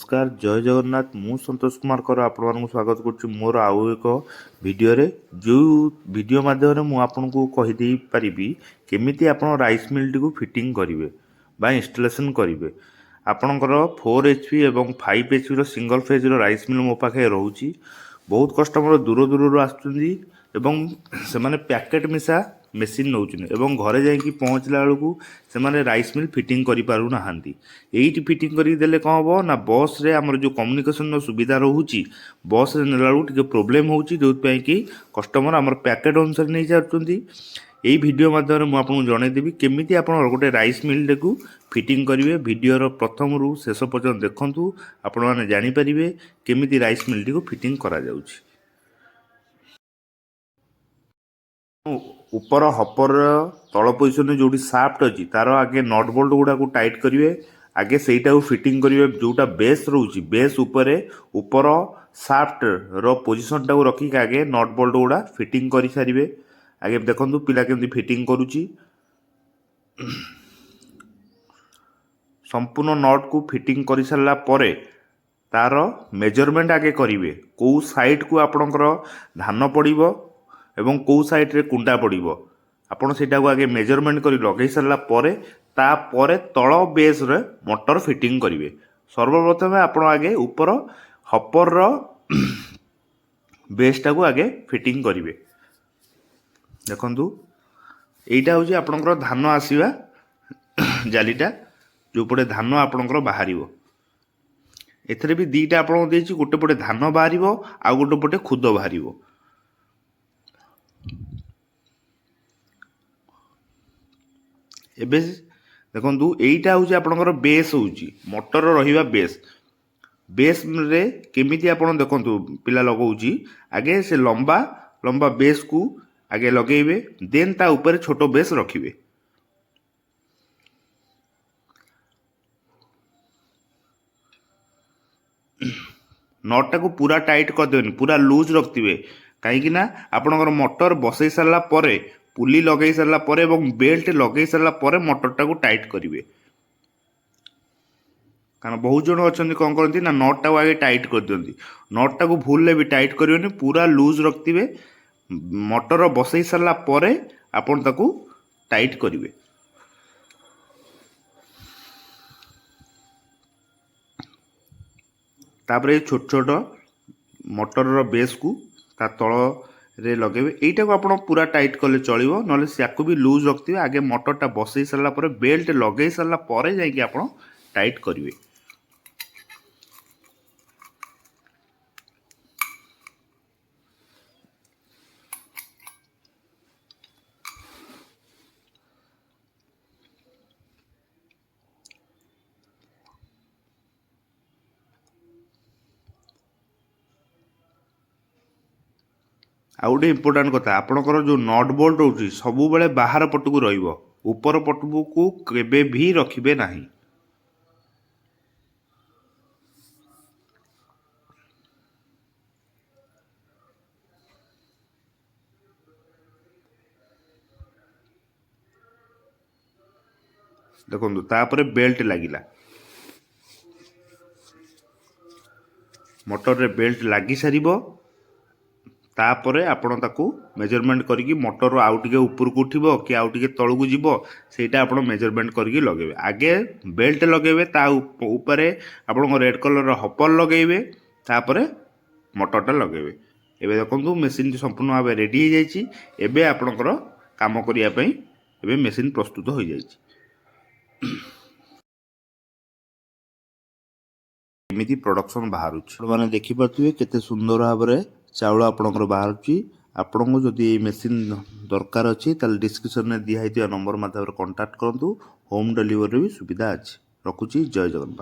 ନମସ୍କାର, ଜୟ ଜଗନ୍ନାଥ। ମୁଁ ସନ୍ତୋଷ କୁମାର କର ଆପଣମାନଙ୍କୁ ସ୍ୱାଗତ କରୁଛି ମୋର ଆଉ ଏକ ଭିଡ଼ିଓରେ, ଯେଉଁ ଭିଡ଼ିଓ ମାଧ୍ୟମରେ ମୁଁ ଆପଣଙ୍କୁ କହିଦେଇ ପାରିବି କେମିତି ଆପଣ ରାଇସ୍ ମିଲ୍ଟିକୁ ଫିଟିଂ କରିବେ ବା ଇନଷ୍ଟଲେସନ୍ କରିବେ। ଆପଣଙ୍କର 4 HP ଏବଂ 5 HPର ସିଙ୍ଗଲ୍ ଫେଜ୍ର ରାଇସ୍ ମିଲ୍ ମୋ ପାଖରେ ରହୁଛି। ବହୁତ କଷ୍ଟମର ଦୂର ଦୂରରୁ ଆସୁଛନ୍ତି ଏବଂ ସେମାନେ ପ୍ୟାକେଟ୍ ମିଶା ମେସିନ୍ ନେଉଛନ୍ତି ଏବଂ ଘରେ ଯାଇକି ପହଞ୍ଚିଲା ବେଳକୁ ସେମାନେ ରାଇସ୍ ମିଲ୍ ଫିଟିଂ କରିପାରୁନାହାନ୍ତି। ଏଇଠି ଫିଟିଂ କରିକି ଦେଲେ କ'ଣ ହେବ ନା, ବସ୍ରେ ଆମର ଯେଉଁ କମ୍ୟୁନିକେସନ୍ର ସୁବିଧା ରହୁଛି, ବସ୍ରେ ନେଲା ବେଳକୁ ଟିକେ ପ୍ରୋବ୍ଲେମ୍ ହେଉଛି, ଯେଉଁଥିପାଇଁ କି କଷ୍ଟମର ଆମର ପ୍ୟାକେଟ୍ ଅନୁସାରେ ନେଇଯାଉଛନ୍ତି। ଏଇ ଭିଡ଼ିଓ ମାଧ୍ୟମରେ ମୁଁ ଆପଣଙ୍କୁ ଜଣାଇଦେବି କେମିତି ଆପଣ ଗୋଟେ ରାଇସ୍ ମିଲ୍ଟାକୁ ଫିଟିଂ କରିବେ। ଭିଡ଼ିଓର ପ୍ରଥମରୁ ଶେଷ ପର୍ଯ୍ୟନ୍ତ ଦେଖନ୍ତୁ, ଆପଣମାନେ ଜାଣିପାରିବେ କେମିତି ରାଇସ୍ ମିଲ୍ଟିକୁ ଫିଟିଂ କରାଯାଉଛି। ଉପର ହପରର ତଳ ପୋଜିସନରେ ଯେଉଁଠି ସାଫ୍ଟ ଅଛି, ତାର ଆଗେ ନଟ୍ ବୋଲ୍ଟ ଗୁଡ଼ାକୁ ଟାଇଟ୍ କରିବେ। ଆଗେ ସେଇଟାକୁ ଫିଟିଂ କରିବେ। ଯେଉଁଟା ବେସ୍ ରହୁଛି, ବେସ୍ ଉପରେ ଉପର ସାଫ୍ଟର ପୋଜିସନଟାକୁ ରଖିକି ଆଗେ ନଟ୍ ବୋଲ୍ଟ ଗୁଡ଼ା ଫିଟିଂ କରିସାରିବେ। ଆଗେ ଦେଖନ୍ତୁ ପିଲା କେମିତି ଫିଟିଂ କରୁଛି। ସମ୍ପୂର୍ଣ୍ଣ ନଟ୍କୁ ଫିଟିଂ କରିସାରିଲା ପରେ ତାର ମେଜରମେଣ୍ଟ ଆଗେ କରିବେ, କେଉଁ ସାଇଡ଼କୁ ଆପଣଙ୍କର ଧାନ ପଡ଼ିବ ଏବଂ କେଉଁ ସାଇଡ଼ରେ କୁଣ୍ଡା ପଡ଼ିବ। ଆପଣ ସେଇଟାକୁ ଆଗେ ମେଜରମେଣ୍ଟ କରି ଲଗାଇ ସାରିଲା ପରେ, ତାପରେ ତଳ ବେସ୍ରେ ମଟର ଫିଟିଂ କରିବେ। ସର୍ବପ୍ରଥମେ ଆପଣ ଆଗେ ଉପର ହପରର ବେସ୍ଟାକୁ ଆଗେ ଫିଟିଂ କରିବେ। ଦେଖନ୍ତୁ, ଏଇଟା ହେଉଛି ଆପଣଙ୍କର ଧାନ ଆସିବା ଜାଲିଟା, ଯେଉଁପଟେ ଧାନ ଆପଣଙ୍କର ବାହାରିବ। ଏଥିରେ ବି ଦୁଇଟା ଆପଣଙ୍କୁ ଦେଇଛି, ଗୋଟେ ପଟେ ଧାନ ବାହାରିବ ଆଉ ଗୋଟେ ପଟେ ଖୁଦ ବାହାରିବ। ଏବେ ଦେଖନ୍ତୁ, ଏଇଟା ହେଉଛି ଆପଣଙ୍କର ବେସ୍, ହେଉଛି ମଟର ରହିବା ବେସ୍। ବେସ୍ରେ କେମିତି ଆପଣ ଦେଖନ୍ତୁ ପିଲା ଲଗାଉଛି। ଆଗେ ସେ ଲମ୍ବା ଲମ୍ବା ବେସ୍କୁ ଆଗେ ଲଗେଇବେ, ଦେନ୍ ତା ଉପରେ ଛୋଟ ବେସ୍ ରଖିବେ। ନଟ୍ଟାକୁ ପୁରା ଟାଇଟ୍ କରିଦେବେନି, ପୁରା ଲୁଜ୍ ରଖିଥିବେ। କାହିଁକି ନା ଆପଣଙ୍କର ମଟର ବସେଇ ସାରିଲା ପରେ, ପୁଲି ଲଗେଇ ସାରିଲା ପରେ ଏବଂ ବେଲ୍ଟ ଲଗେଇ ସାରିଲା ପରେ ମଟରଟାକୁ ଟାଇଟ୍ କରିବେ। କାରଣ ବହୁତ ଜଣ ଅଛନ୍ତି, କ'ଣ କରନ୍ତି ନା ନଟ୍ଟାକୁ ଆଗେ ଟାଇଟ୍ କରିଦିଅନ୍ତି। ନଟ୍ଟାକୁ ଭୁଲରେ ବି ଟାଇଟ୍ କରିବେନି, ପୁରା ଲୁଜ୍ ରଖିଥିବେ। ମଟର ବସେଇ ସାରିଲା ପରେ ଆପଣ ତାକୁ ଟାଇଟ୍ କରିବେ। ତାପରେ ଛୋଟ ଛୋଟ ମଟରର ବେସ୍କୁ ତା ତଳରେ ଲଗେଇବେ। ଏଇଟାକୁ ଆପଣ ପୁରା ଟାଇଟ୍ କଲେ ଚଳିବ, ନହେଲେ ସେୟାକୁ ବି ଲୁଜ୍ ରଖିଥିବେ। ଆଗେ ମଟରଟା ବସେଇ ସାରିଲା ପରେ, ବେଲ୍ଟ ଲଗେଇ ସାରିଲା ପରେ ଯାଇକି ଆପଣ ଟାଇଟ୍ କରିବେ। ଆଉ ଗୋଟେ ଇମ୍ପୋର୍ଟାଣ୍ଟ କଥା, ଆପଣଙ୍କର ଯେଉଁ ନଟ୍ ବୋଲ୍ଟ ରହୁଛି, ସବୁବେଳେ ବାହାର ପଟକୁ ରହିବ, ଉପର ପଟକୁ କେବେ ବି ରଖିବେ ନାହିଁ। ଦେଖନ୍ତୁ, ତାପରେ ବେଲ୍ଟ ଲାଗିଲା। ମଟରରେ ବେଲ୍ଟ ଲାଗିସାରିବ, ତାପରେ ଆପଣ ତାକୁ ମେଜରମେଣ୍ଟ କରିକି ମଟର ଆଉ ଟିକେ ଉପରକୁ ଉଠିବ କି ଆଉ ଟିକେ ତଳକୁ ଯିବ, ସେଇଟା ଆପଣ ମେଜରମେଣ୍ଟ କରିକି ଲଗେଇବେ। ଆଗେ ବେଲ୍ଟ ଲଗେଇବେ, ତା ଉପରେ ଆପଣଙ୍କ ରେଡ଼୍ କଲର୍ର ହପର ଲଗେଇବେ, ତାପରେ ମଟରଟା ଲଗେଇବେ। ଏବେ ଦେଖନ୍ତୁ, ମେସିନ୍ଟି ସମ୍ପୂର୍ଣ୍ଣ ଭାବେ ରେଡ଼ି ହେଇଯାଇଛି। ଏବେ ଆପଣଙ୍କର କାମ କରିବା ପାଇଁ ଏବେ ମେସିନ୍ ପ୍ରସ୍ତୁତ ହୋଇଯାଇଛି। ଏମିତି ପ୍ରଡକ୍ସନ୍ ବାହାରୁଛି, ଆପଣମାନେ ଦେଖିପାରୁଥିବେ କେତେ ସୁନ୍ଦର ଭାବରେ ଚାଉଳ ଆପଣଙ୍କର ବାହାରୁଛି। ଆପଣଙ୍କୁ ଯଦି ଏଇ ମେସିନ୍ ଦରକାର ଅଛି, ତାହେଲେ ଡିସ୍କ୍ରିପ୍ସନ୍ରେ ଦିଆହେଇଥିବା ନମ୍ବର ମାଧ୍ୟମରେ କଣ୍ଟାକ୍ଟ କରନ୍ତୁ। ହୋମ୍ ଡେଲିଭରିର ବି ସୁବିଧା ଅଛି। ରଖୁଛି, ଜୟ ଜଗନ୍ନାଥ।